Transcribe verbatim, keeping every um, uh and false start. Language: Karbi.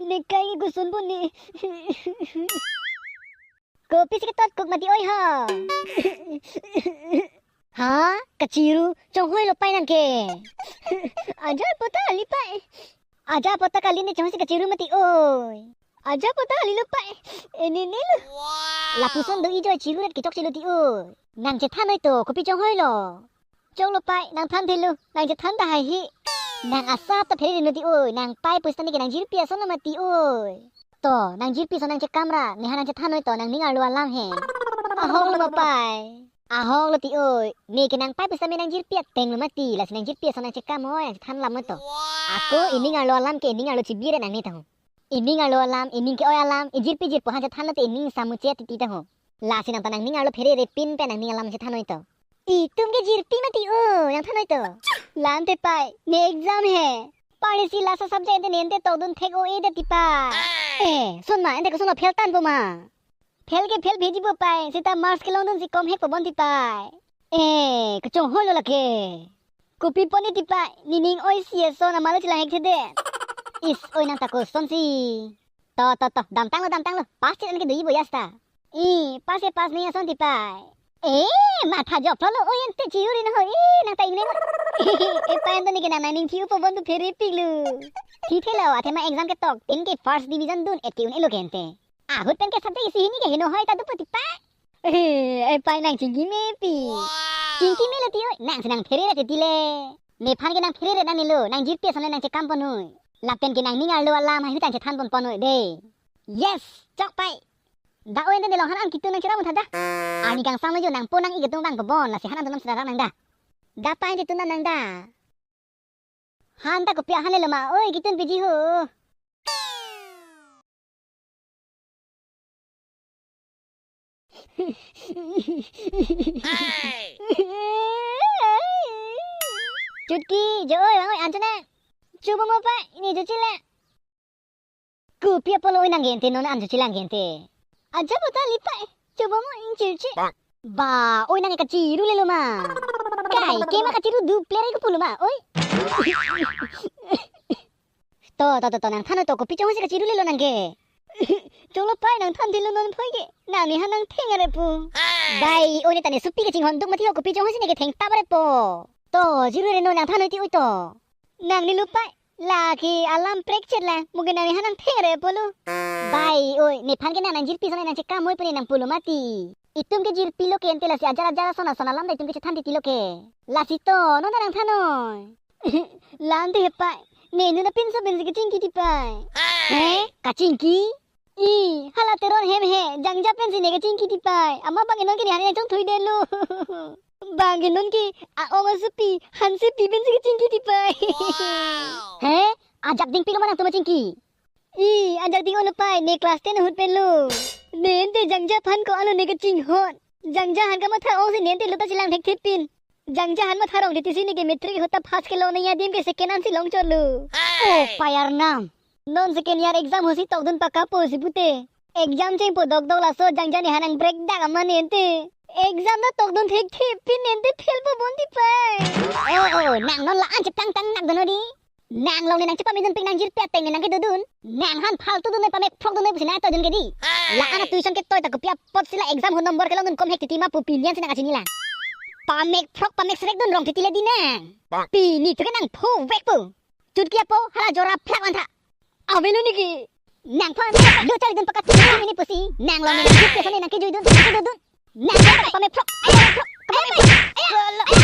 Nekai ke koson pon ne. Kopisi ketotkok mati oi ha. Ha? Kachiru, chonghoi lo pei nang ke. Aja pota ali pei. Aja pota kali ne chonghoi si kachiru mati oi. Aja pota ali lo pei. Ene ne lo. Lapuson do ijoi chiru ret kitok chilo ti oi. Nang chethan noi to, kopi chonghoi lo. Choklo pei, nang than thelo, nang chethan tahai he. Nang asap ta phere reno ti oi, nang pei pusitame ke nang jirpi ason lo mati oi. To, nang jirpi ason nang chekam ra, neha nang chethan noi to, nang ning arlo alam he. Ahok lo ma pei. Ahok lo ti oi, ne ke nang pei pusitame nang jirpi ateng lo mati, lasi nang jirpi ason nang chekam oi, nang chethan lam noi to. Ako ining arlo alam ke ining arlo chibi re nang ne tahu. Ining arlo alam, ining ke-oi alam, ijirpi jirpo aphan chethan lote ining samuche titi taho. Lasi nang ta nang ning arlo phere repin pen nang ning alam chethan noi to. Itum ke jirpi mati o, nang than noi to. Lam te pei, ne exam he. Pari si last subject ente ne ente tokdun thek o e de ti pei. Eh, son ma, ente koson lo fail tangpo ma. Fail ke fail bheji po pei, seta marks kelongdun si kom hek po bon ti pei. Eh, kachonghoi lo lake. Kopi pon ne ti pei, nening oi si ason amalo chelang hek the de. Is, oi nang ta koson si. To, to, to, damtang lo, damtang lo. Pass chit an ke doji bo yasta. I, pass e pass ne ason ti pei. Eh, matha jok lo, oi ente chiru re na ho, eh, nang ta ingne mo. Eh, pei ento ne ke nang nang ning thiu po bon tu phere pik lo. Thi thelo, athema exam ketok, tin ke first division dun, et ke un-e lo ke ente. Ahut pen ke subject isi hini ke heno hoi ta dopo ti pei. Eh, eh, pei nang chingki me pi. Chingki me lo ti oi, nang si nang phere re ti le. Nephan ke nang phere re nang ne lo, nang jirpi ason le nang chekam pon noi. Lapen ke nang ning arlo alam hai hutang chethan pon pon noi de. Yes, chok pei. Da oi ente ne long han an kitu nang chera mun tha da. Arni kangsam lo jo nang po nang-ik atum vang po bon, lasi han an atum nam sera nang da. Da pei ente tun nang da. Han ta kopi ahan le lo ma, oi kitun piji ho. Chutki, jo oi, vang oi, anchot ne. Chubo mo pei, ne jo chile. Kopi apot lo oi nang ke ente non an jo chilang ke ente. Aja pota li pei, chubo mo ingchirchi. Ba, oi nang kachiru le lo ma. Kai, ke ma kachiru du player ko pulo ma, oi. To, to, to, to, nang than noi to, kopi chonghoi si kachiru le lo nang ke. Choklo pei nang than thelo non phoi ke. Nang neha nang theng are po. Bai, oi ne ta ne supi kachinghon duk mati ho kopi chonghoi si ne ke theng tap are po. To, chiru re non nang than noi ti oi to. Nang ne lo pei. Lake alam prekchet la. Mo ke nang neha nang theng are po lo. Bai, oi, nephan ke nang nang jirpi ason nang chekam oi pu ne nang pulo mati. Itum ke jirpi lo ke ente lasi ajar ajar ason ason alam ta itum ke chethan titi lo ke. Lasi to, non ta nang than noi. Lam te he pei. Ne nu na pinso pensi kachingki ti pei. He? Kachingki? I, hala Teron hem he, Jangja pensi ne kachingki ti pei. Amat bang ke non ke ne han nang chongthui det lo. Bang ke non ke, a-ong asupi, hansepi pensi kachingki ti pei. He? Ajak dingpi lo ma nangtum kachingki? I, ajak ding-o lo pei, ne class ten ahut pen lo. Ne ente Jangja aphan ko-an lo ne kachinghon. Jangja han kamatha ong si ne ente lo ta chelang thekthepin. Jangja han matha rong titi si ne ke matric ahut ta pass kelong nangji adim ke second an si longchor lo. Oh, pei arnam. Non second year exam ho si tokdun paka po si pute. Exam chengpo dokdok laso Jangja neha nang break dak amat ne ente. Exam ta tokdun thekthepin ne ente fail po bon ti pei. Oh, oh, nang non la-an cheplang tang nak dono di. Nang long ne nang chepame dunpik nang jirpi ateng ne nang kedodun. Nang han phaltu dun noi, pamek phrok dun noi pusi nang toidun ke di. La-an a tuition ketoi ta kopi apot si la exam ho number kelongdun kom hek titi ma pu pini an si nang kachini la. Pamek phrok pamek srek dun rong titi le di nang. Pini tu ke nang pho vek po. Chutki apo hala jora phlak vantha. Avelo ne ke. Nangphan lo chari dun pakat tu ne pusi. Nang long ne nang jirpi ason ne nang kejui dun, nang kedodun. Nang pamek phrok, pamek phrok, pamek phrok.